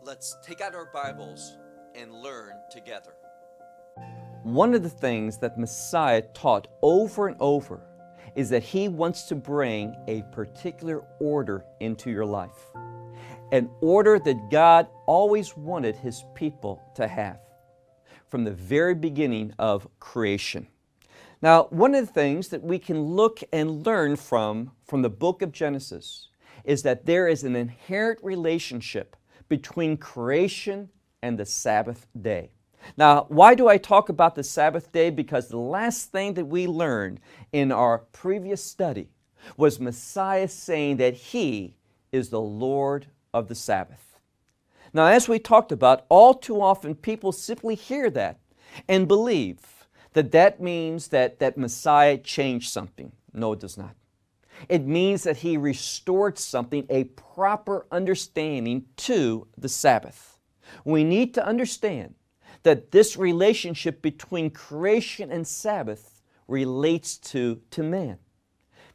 Let's take out our Bibles and learn together. One of the things that Messiah taught over and over is that He wants to bring a particular order into your life. An order that God always wanted His people to have from the very beginning of creation. Now, one of the things that we can look and learn from the book of Genesis is that there is an inherent relationship between creation and the Sabbath day. Now, why do I talk about the Sabbath day? Because the last thing that we learned in our previous study was Messiah saying that He is the Lord of the Sabbath. Now, as we talked about, all too often people simply hear that and believe that that means that Messiah changed something. No, it does not. It means that He restored something, a proper understanding to the Sabbath. We need to understand that this relationship between creation and Sabbath relates to man.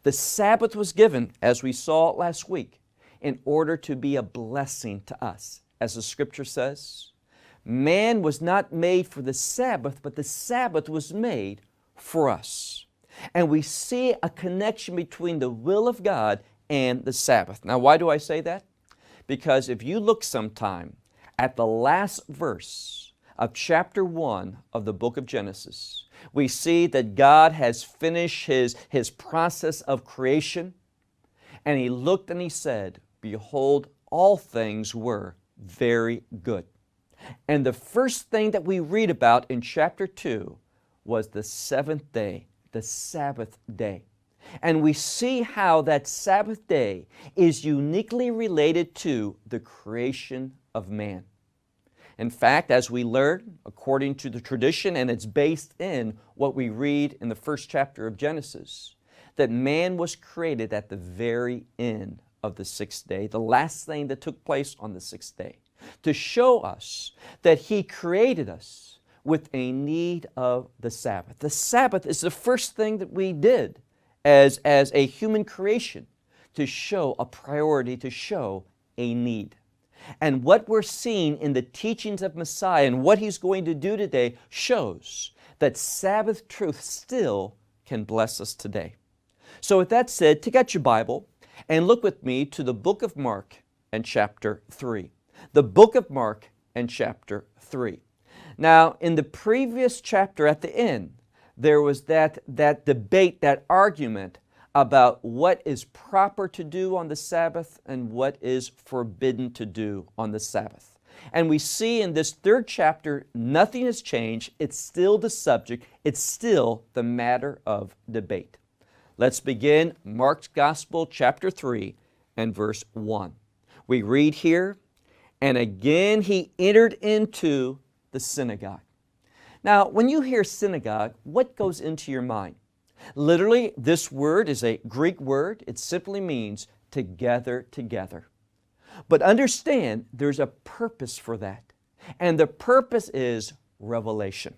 The Sabbath was given, as we saw last week, in order to be a blessing to us. As the Scripture says, man was not made for the Sabbath, but the Sabbath was made for us. And we see a connection between the will of God and the Sabbath. Now, why do I say that? Because if you look sometime at the last verse of chapter 1 of the book of Genesis, we see that God has finished His process of creation, and He looked and He said, "Behold, all things were very good." And the first thing that we read about in chapter 2 was the seventh day, the Sabbath day. And we see how that Sabbath day is uniquely related to the creation of man. In fact, as we learn, according to the tradition, and it's based in what we read in the first chapter of Genesis, that man was created at the very end of the sixth day, the last thing that took place on the sixth day, to show us that He created us with a need of the Sabbath. The Sabbath is the first thing that we did as a human creation to show a priority, to show a need. And what we're seeing in the teachings of Messiah and what He's going to do today shows that Sabbath truth still can bless us today. So with that said, take out your Bible and look with me to the book of Mark and chapter 3. The book of Mark and chapter 3. Now, in the previous chapter at the end, there was that debate, that argument about what is proper to do on the Sabbath and what is forbidden to do on the Sabbath. And we see in this third chapter, nothing has changed. It's still the subject. It's still the matter of debate. Let's begin Mark's Gospel, chapter 3 and verse 1. We read here, "And again He entered into the synagogue." Now, when you hear synagogue, what goes into your mind? Literally, this word is a Greek word. It simply means to gather together. But understand, there's a purpose for that. And the purpose is revelation.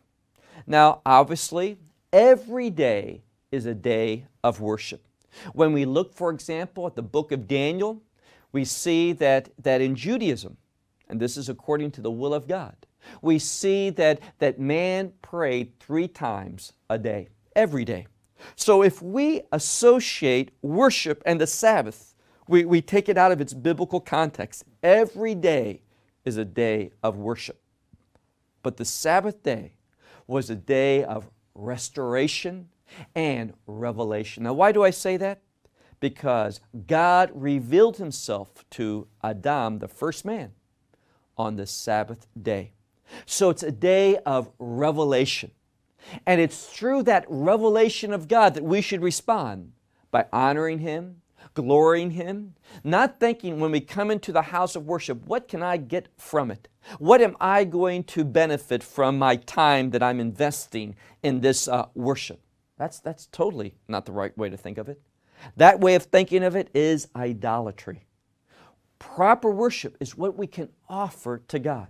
Now, obviously, every day is a day of worship. When we look, for example, at the book of Daniel, we see that in Judaism, and this is according to the will of God, we see that man prayed 3 times a day, every day. So if we associate worship and the Sabbath, we take it out of its biblical context. Every day is a day of worship. But the Sabbath day was a day of restoration and revelation. Now, why do I say that? Because God revealed Himself to Adam, the first man, on the Sabbath day. So it's a day of revelation. And it's through that revelation of God that we should respond by honoring Him, glorying Him, not thinking when we come into the house of worship, what can I get from it? What am I going to benefit from my time that I'm investing in this worship? That's totally not the right way to think of it. That way of thinking of it is idolatry. Proper worship is what we can offer to God.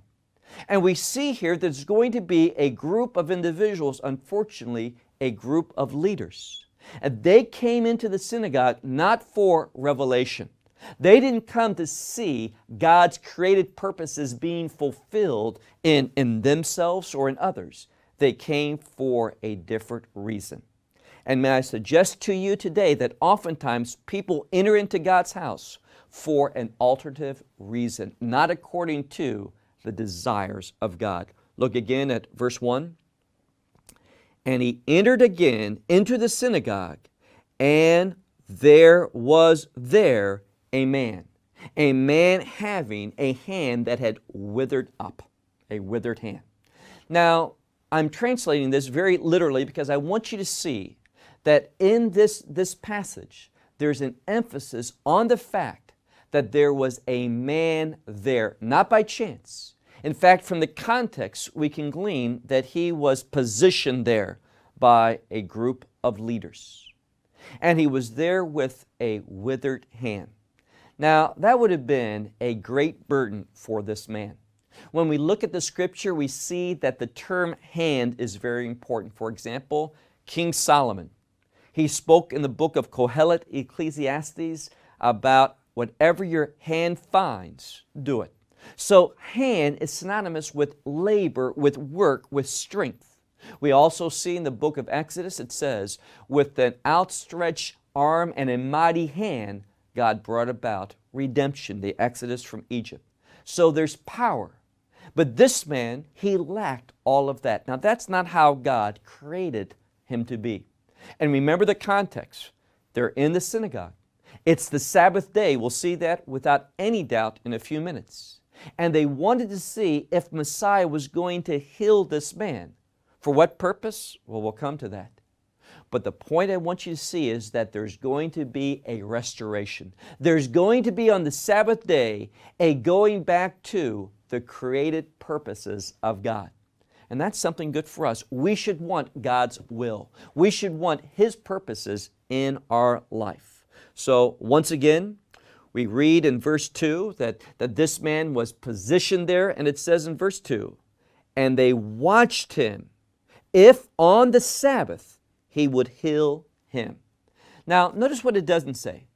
And we see here that there's going to be a group of individuals, unfortunately, a group of leaders. And they came into the synagogue not for revelation. They didn't come to see God's created purposes being fulfilled in themselves or in others. They came for a different reason. And may I suggest to you today that oftentimes people enter into God's house for an alternative reason, not according to the desires of God. Look again at verse 1. And he entered again into the synagogue, and there was there a man having a hand that had withered up, a withered hand. Now, I'm translating this very literally because I want you to see that in this passage, there's an emphasis on the fact that there was a man there, not by chance. In fact, from the context, we can glean that he was positioned there by a group of leaders. And he was there with a withered hand. Now, that would have been a great burden for this man. When we look at the scripture, we see that the term hand is very important. For example, King Solomon, he spoke in the book of Kohelet, Ecclesiastes, about whatever your hand finds, do it. So hand is synonymous with labor, with work, with strength. We also see in the book of Exodus, it says, with an outstretched arm and a mighty hand, God brought about redemption, the exodus from Egypt. So there's power. But this man, he lacked all of that. Now that's not how God created him to be. And remember the context. They're in the synagogue. It's the Sabbath day. We'll see that without any doubt in a few minutes. And they wanted to see if Messiah was going to heal this man. For what purpose? Well, we'll come to that. But the point I want you to see is that there's going to be a restoration. There's going to be on the Sabbath day a going back to the created purposes of God. And that's something good for us. We should want God's will. We should want His purposes in our life. So once again, we read in verse 2 that this man was positioned there, and it says in verse 2, and they watched him, if on the Sabbath he would heal him. Now, notice what it doesn't say.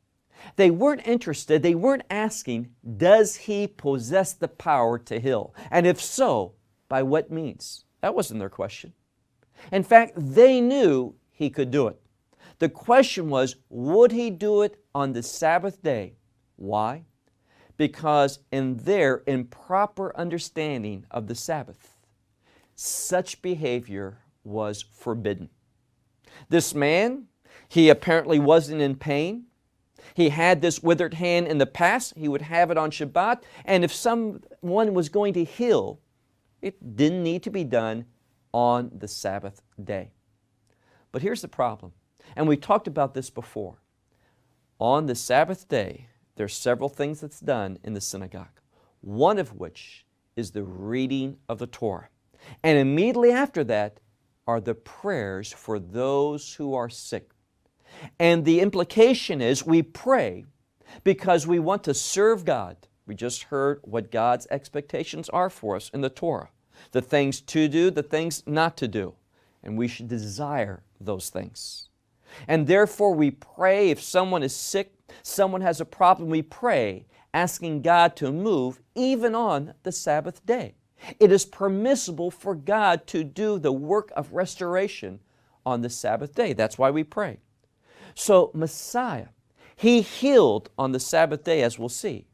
They weren't interested, they weren't asking, does he possess the power to heal? And if so, by what means? That wasn't their question. In fact, they knew he could do it. The question was, would he do it on the Sabbath day? Why? Because in their improper understanding of the Sabbath, such behavior was forbidden. This man, he apparently wasn't in pain. He had this withered hand in the past. He would have it on Shabbat. And if someone was going to heal, it didn't need to be done on the Sabbath day. But here's the problem. And we talked about this before. On the Sabbath day, there's several things that's done in the synagogue. One of which is the reading of the Torah. And immediately after that are the prayers for those who are sick. And the implication is we pray because we want to serve God. We just heard what God's expectations are for us in the Torah. The things to do, the things not to do. And we should desire those things. And therefore we pray if someone is sick, someone has a problem, we pray asking God to move even on the Sabbath day. It is permissible for God to do the work of restoration on the Sabbath day. That's why we pray. So Messiah, He healed on the Sabbath day, as we'll see,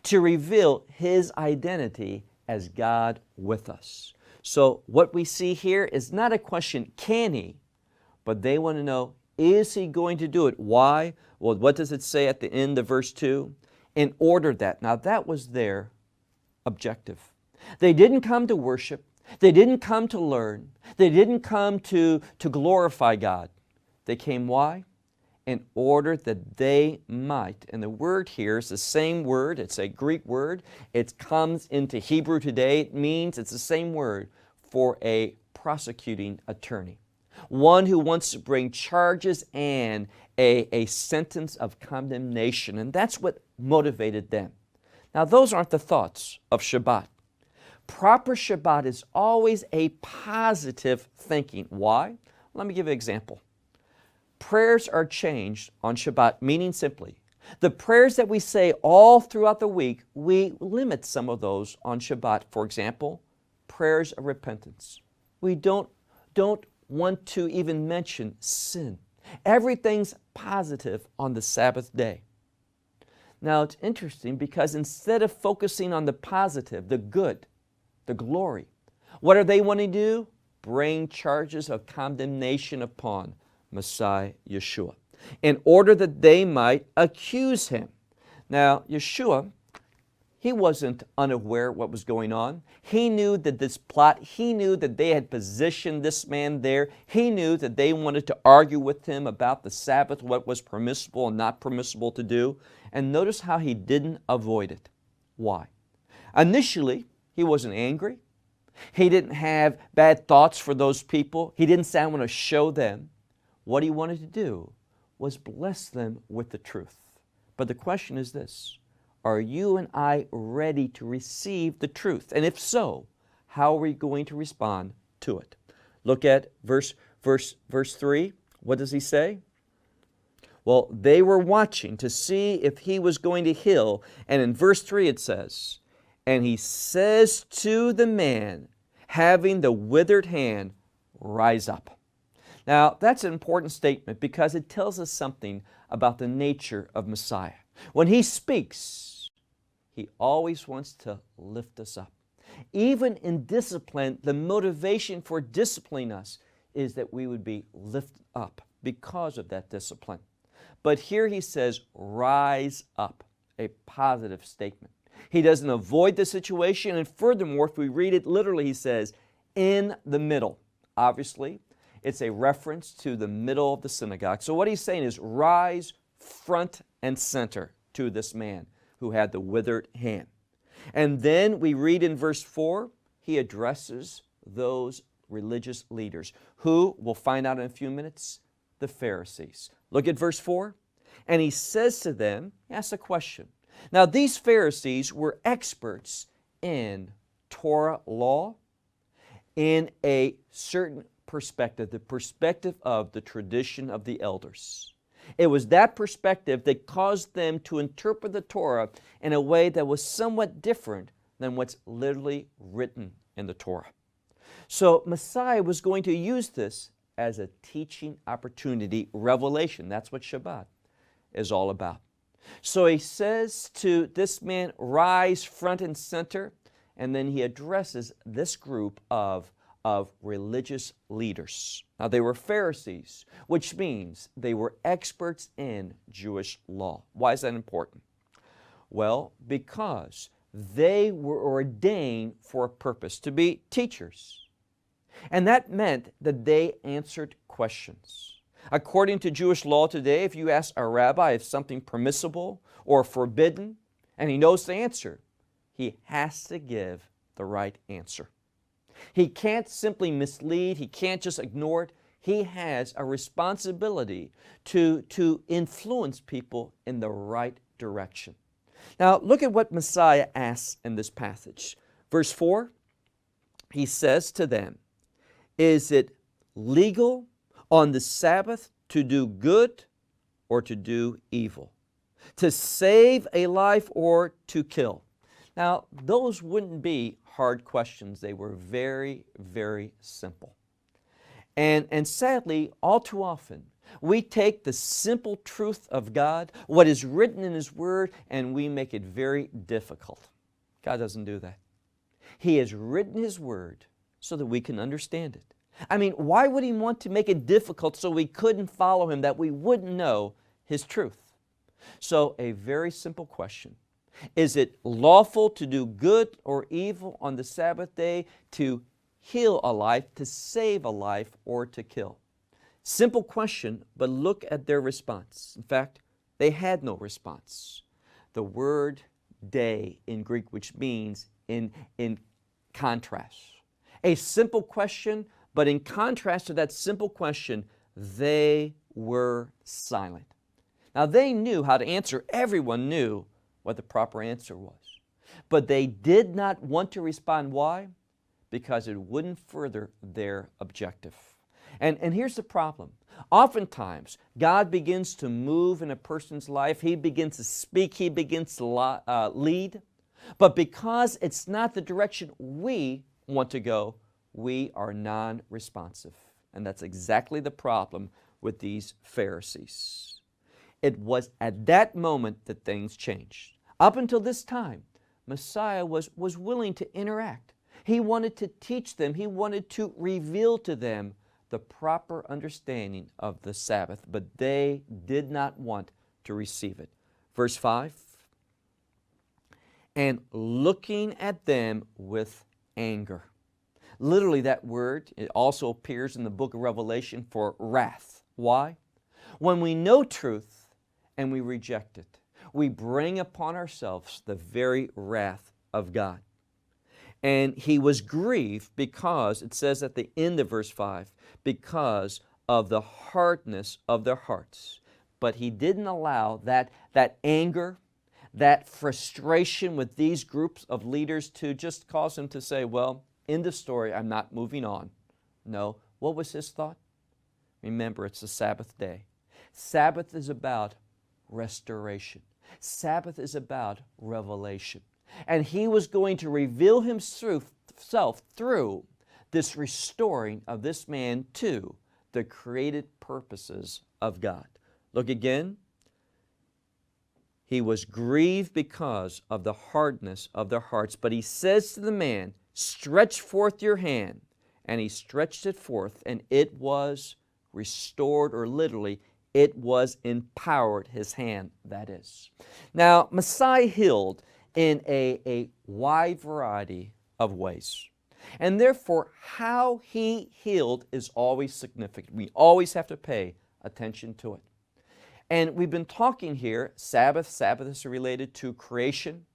to reveal His identity as God with us. So what we see here is not a question, can He? But they want to know, is He going to do it? Why? Well, what does it say at the end of verse 2? In order that. Now that was their objective. They didn't come to worship. They didn't come to learn. They didn't come to glorify God. They came why? In order that they might. And the word here is the same word. It's a Greek word. It comes into Hebrew today. It means it's the same word for a prosecuting attorney. One who wants to bring charges and a sentence of condemnation. And that's what motivated them. Now those aren't the thoughts of Shabbat. Proper Shabbat is always a positive thinking. Why? Let me give you an example. Prayers are changed on Shabbat, meaning simply, The prayers that we say all throughout the week, we limit some of those on Shabbat. For example, prayers of repentance. We don't want to even mention sin. Everything's positive on the Sabbath day. Now it's interesting because instead of focusing on the positive, the good, the glory, what are they wanting to do? Bring charges of condemnation upon Messiah Yeshua, in order that they might accuse him. Now, Yeshua, he wasn't unaware of what was going on. He knew that this plot, he knew that they had positioned this man there. He knew that they wanted to argue with him about the Sabbath, what was permissible and not permissible to do. And notice how he didn't avoid it. Why? Initially, he wasn't angry. He didn't have bad thoughts for those people. He didn't say, I want to show them. What he wanted to do was bless them with the truth. But the question is this: are you and I ready to receive the truth? And if so, how are we going to respond to it? Look at verse 3. What does he say? Well, they were watching to see if he was going to heal. And in verse 3 it says, and he says to the man having the withered hand, rise up. Now, that's an important statement because it tells us something about the nature of Messiah. When he speaks, he always wants to lift us up. Even in discipline, the motivation for disciplining us is that we would be lifted up because of that discipline. But here he says, rise up, a positive statement. He doesn't avoid the situation, and furthermore, if we read it literally, he says, in the middle. Obviously, it's a reference to the middle of the synagogue. So what he's saying is, rise front and center to this man who had the withered hand. And then we read in verse 4, he addresses those religious leaders who, we'll find out in a few minutes, the Pharisees. Look at verse 4. And he says to them, he asks a question. Now these Pharisees were experts in Torah law in a certain perspective, the perspective of the tradition of the elders. It was that perspective that caused them to interpret the Torah in a way that was somewhat different than what's literally written in the Torah. So Messiah was going to use this as a teaching opportunity, revelation. That's what Shabbat is all about. So he says to this man, rise front and center, and then he addresses this group of religious leaders. Now they were Pharisees, which means they were experts in Jewish law. Why is that important? Well, because they were ordained for a purpose, to be teachers. And that meant that they answered questions. According to Jewish law today, if you ask a rabbi if something permissible or forbidden, and he knows the answer, he has to give the right answer. He can't simply mislead. He can't just ignore it. He has a responsibility to influence people in the right direction. Now, look at what Messiah asks in this passage. Verse 4, he says to them, is it legal on the Sabbath to do good or to do evil? To save a life or to kill? Now, those wouldn't be hard questions. They were very, very simple. And sadly, all too often, we take the simple truth of God, what is written in His Word, and we make it very difficult. God doesn't do that. He has written His Word so that we can understand it. I mean, why would He want to make it difficult so we couldn't follow Him, that we wouldn't know His truth? So, a very simple question. Is it lawful to do good or evil on the Sabbath day, to heal a life, to save a life, or to kill? Simple question, but look at their response. In fact, they had no response. The word day in Greek, which means in contrast. A simple question, but in contrast to that simple question, they were silent. Now they knew how to answer. Everyone knew what the proper answer was. But they did not want to respond. Why? Because it wouldn't further their objective. And here's the problem. Oftentimes, God begins to move in a person's life. He begins to speak. He begins to lead. But because it's not the direction we want to go, we are non-responsive. And that's exactly the problem with these Pharisees. It was at that moment that things changed. Up until this time, Messiah was willing to interact. He wanted to teach them. He wanted to reveal to them the proper understanding of the Sabbath, but they did not want to receive it. Verse 5, and looking at them with anger. Literally that word, it also appears in the book of Revelation for wrath. Why? When we know truth and we reject it, we bring upon ourselves the very wrath of God. And he was grieved because, it says at the end of verse 5, because of the hardness of their hearts. But he didn't allow that anger, that frustration with these groups of leaders to just cause him to say, well, end of story, I'm not moving on. No. What was his thought? Remember, it's the Sabbath day. Sabbath is about restoration. Sabbath is about revelation. And he was going to reveal himself through this restoring of this man to the created purposes of God. Look again. He was grieved because of the hardness of their hearts. But he says to the man, stretch forth your hand. And he stretched it forth, and it was restored, or literally, it was empowered, his hand, that is. Now, Messiah healed in a wide variety of ways. And therefore, how he healed is always significant. We always have to pay attention to it. And we've been talking here, Sabbath is related to creation.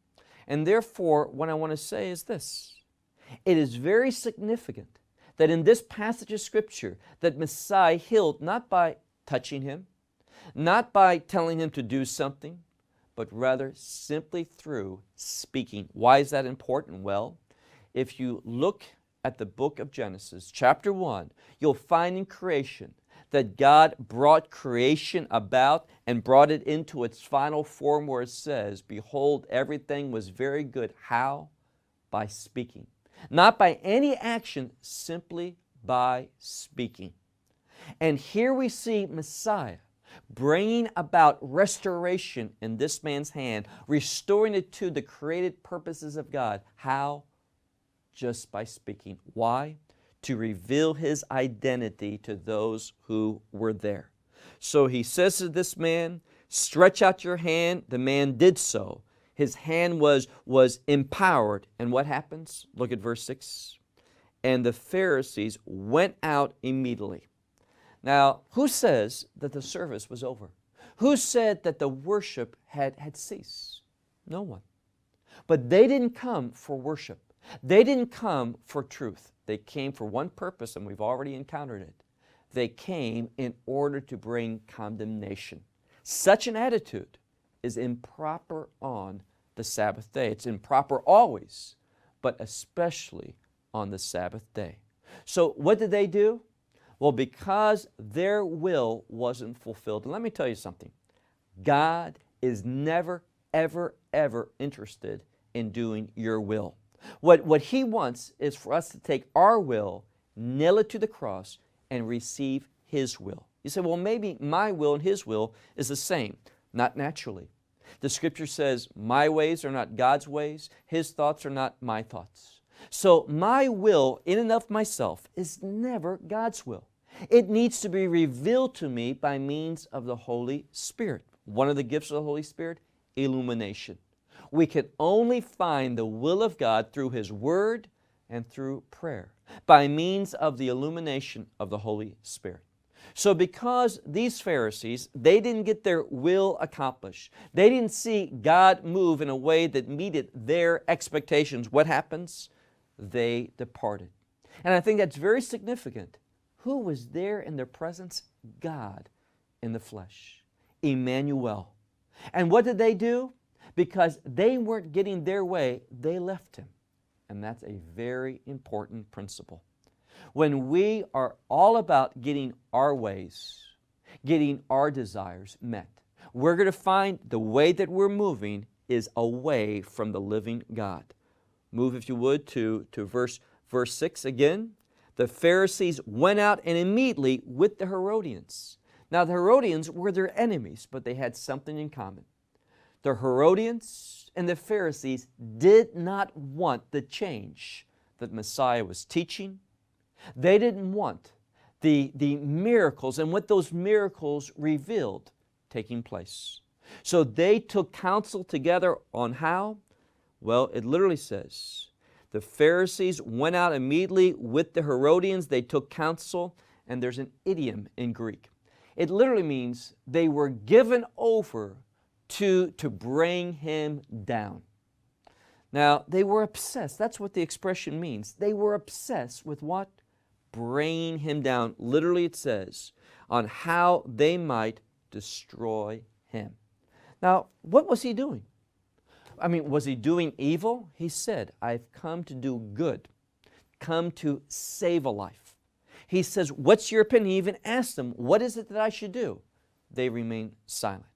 And therefore, what I want to say is this. It is very significant that in this passage of Scripture that Messiah healed not by touching him, not by telling him to do something, but rather simply through speaking. Why is that important? Well, if you look at the book of Genesis, chapter 1, you'll find in creation that God brought creation about and brought it into its final form where it says, behold, everything was very good. How? By speaking. Not by any action, simply by speaking. And here we see Messiah bringing about restoration in this man's hand, restoring it to the created purposes of God. How? Just by speaking. Why? To reveal his identity to those who were there. So he says to this man, stretch out your hand. The man did so. His hand was empowered. And what happens? Look at verse 6. And the Pharisees went out immediately. Now, who says that the service was over? Who said that the worship had ceased? No one. But they didn't come for worship. They didn't come for truth. They came for one purpose, and we've already encountered it. They came in order to bring condemnation. Such an attitude is improper on the Sabbath day. It's improper always, but especially on the Sabbath day. So what did they do? Well, because their will wasn't fulfilled. And let me tell you something. God is never, ever, ever interested in doing your will. What He wants is for us to take our will, nail it to the cross, and receive His will. You say, well, maybe my will and His will is the same. Not naturally. The Scripture says, my ways are not God's ways. His thoughts are not my thoughts. So my will in and of myself is never God's will. It needs to be revealed to me by means of the Holy Spirit. One of the gifts of the Holy Spirit, illumination. We can only find the will of God through His Word and through prayer, by means of the illumination of the Holy Spirit. So because these Pharisees, they didn't get their will accomplished, they didn't see God move in a way that meted their expectations, what happens? They departed. And I think that's very significant. Who was there in their presence? God in the flesh. Emmanuel. And what did they do? Because they weren't getting their way, they left Him. And that's a very important principle. when we are all about getting our ways, getting our desires met, we're going to find the way that we're moving is away from the living God. Move, if you would, to verse 6 again. The Pharisees went out and immediately with the Herodians. Now the Herodians were their enemies, but they had something in common. The Herodians and the Pharisees did not want the change that Messiah was teaching. They didn't want the miracles and what those miracles revealed taking place. So they took counsel together on how? Well, it literally says, the Pharisees went out immediately with the Herodians. They took counsel, and there's an idiom in Greek. It literally means they were given over to bring him down. Now, they were obsessed. That's what the expression means. They were obsessed with what? Bringing him down. Literally it says, on how they might destroy him. Now, what was he doing? I mean, was he doing evil? He said, I've come to do good, come to save a life. He says, what's your opinion? He even asked them, what is it that I should do? They remained silent.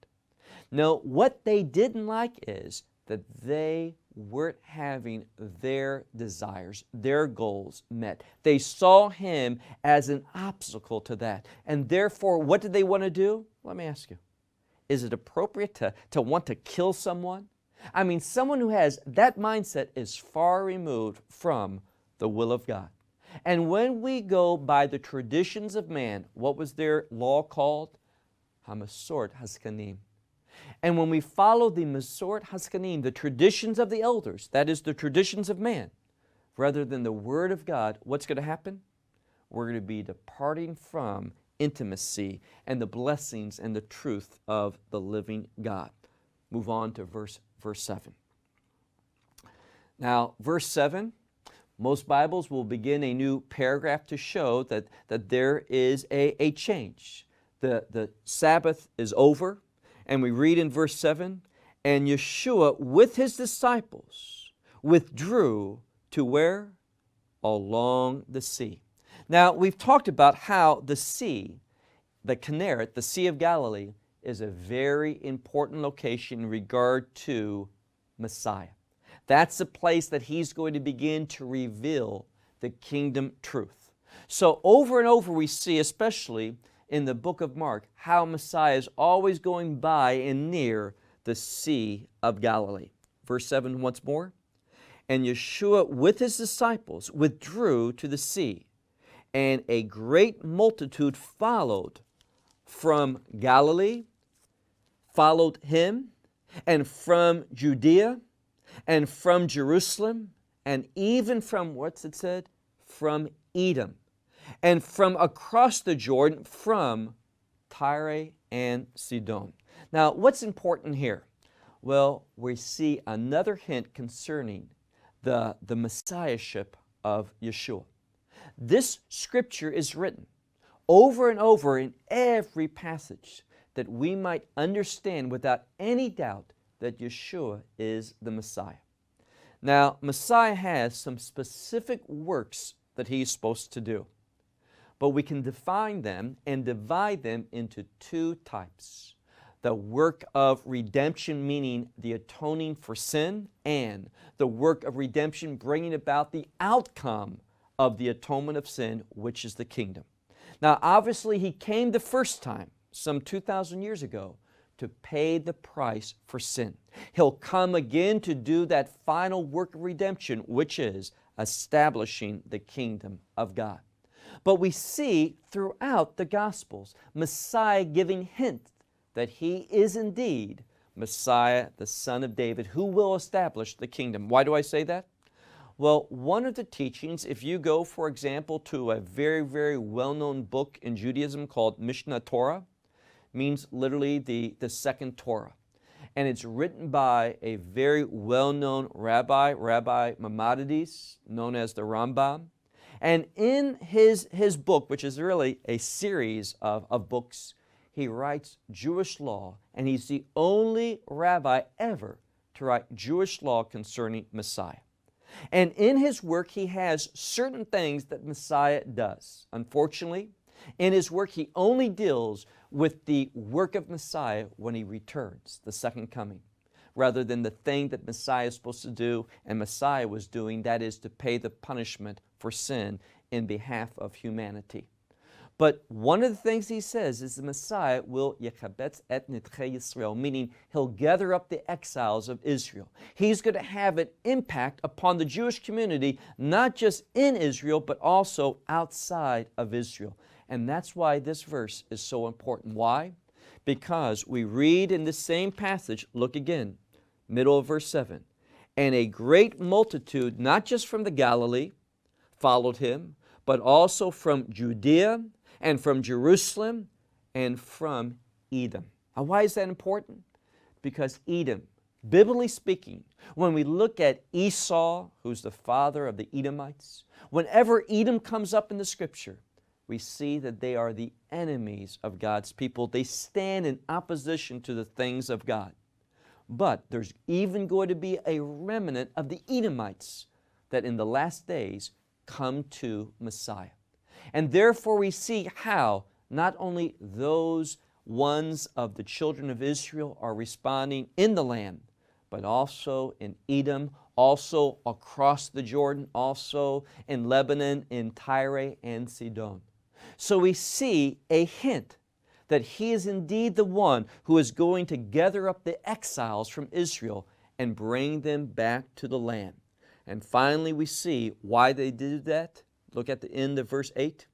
No, what they didn't like is that they weren't having their desires, their goals met. They saw him as an obstacle to that. And therefore, what did they want to do? Let me ask you, is it appropriate to want to kill someone? I mean, someone who has that mindset is far removed from the will of God. And when we go by the traditions of man, what was their law called? Hamasort Haskanim. And when we follow the Masort Haskanim, the traditions of the elders, that is the traditions of man, rather than the Word of God, what's going to happen? We're going to be departing from intimacy and the blessings and the truth of the living God. Move on to verse 7. Now, verse 7, most Bibles will begin a new paragraph to show that there is a change. The Sabbath is over, and we read in verse 7, and Yeshua with his disciples withdrew to where? Along the sea. Now, we've talked about how the sea, the Kinneret, the Sea of Galilee, is a very important location in regard to Messiah. That's the place that he's going to begin to reveal the kingdom truth. So over and over we see, especially in the book of Mark, how Messiah is always going by and near the Sea of Galilee. Verse 7 once more. And Yeshua with his disciples withdrew to the sea, and a great multitude followed from Galilee, followed him, and from Judea, and from Jerusalem, and even from, what's it said? From Edom, and from across the Jordan, from Tyre and Sidon. Now, what's important here? Well, we see another hint concerning the Messiahship of Yeshua. This scripture is written over and over in every passage that we might understand without any doubt that Yeshua is the Messiah. Now, Messiah has some specific works that he's supposed to do, but we can define them and divide them into two types. The work of redemption, meaning the atoning for sin, and the work of redemption bringing about the outcome of the atonement of sin, which is the kingdom. Now, obviously, he came the first time, some 2,000 years ago, to pay the price for sin. He'll come again to do that final work of redemption, which is establishing the kingdom of God. But we see throughout the Gospels, Messiah giving hints that he is indeed Messiah, the son of David, who will establish the kingdom. Why do I say that? Well, one of the teachings, if you go, for example, to a very, very well-known book in Judaism called Mishnah Torah, means literally the second Torah. And it's written by a very well-known rabbi, Rabbi Maimonides, known as the Rambam. And in his book, which is really a series of books, he writes Jewish law, and he's the only rabbi ever to write Jewish law concerning Messiah. And in His work, He has certain things that Messiah does. Unfortunately, in His work, He only deals with the work of Messiah when He returns, the second coming, rather than the thing that Messiah is supposed to do and Messiah was doing, that is to pay the punishment for sin in behalf of humanity. But one of the things He says is the Messiah will yakabetz et nitche Yisrael, meaning He'll gather up the exiles of Israel. He's going to have an impact upon the Jewish community, not just in Israel, but also outside of Israel. And that's why this verse is so important. Why? Because we read in the same passage, look again, middle of verse 7, and a great multitude, not just from the Galilee, followed Him, but also from Judea, and from Jerusalem, and from Edom. Now, why is that important? Because Edom, biblically speaking, when we look at Esau, who's the father of the Edomites, whenever Edom comes up in the Scripture, we see that they are the enemies of God's people. They stand in opposition to the things of God. But there's even going to be a remnant of the Edomites that in the last days come to Messiah. And therefore we see how not only those ones of the children of Israel are responding in the land, but also in Edom, also across the Jordan, also in Lebanon, in Tyre and Sidon. So we see a hint that He is indeed the one who is going to gather up the exiles from Israel and bring them back to the land. And finally we see why they did that. Look at the end of verse 8.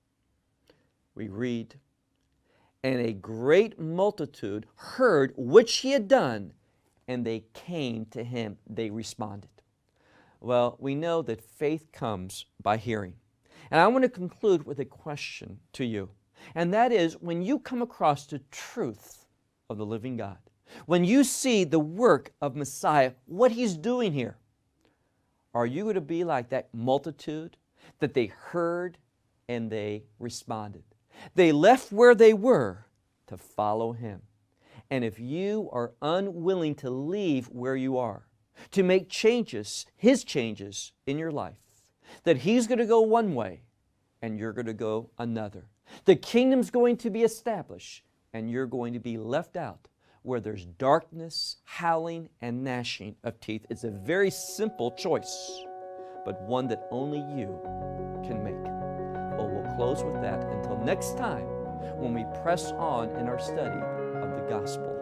We read, and a great multitude heard which He had done, and they came to Him. They responded. Well, we know that faith comes by hearing. And I want to conclude with a question to you. And that is, when you come across the truth of the living God, when you see the work of Messiah, what He's doing here, are you going to be like that multitude that they heard and they responded? They left where they were to follow Him. And if you are unwilling to leave where you are, to make changes, His changes in your life, that He's going to go one way and you're going to go another. The kingdom's going to be established and you're going to be left out where there's darkness, howling, and gnashing of teeth. It's a very simple choice, but one that only you can make. Well, we'll close with that until next time when we press on in our study of the gospel.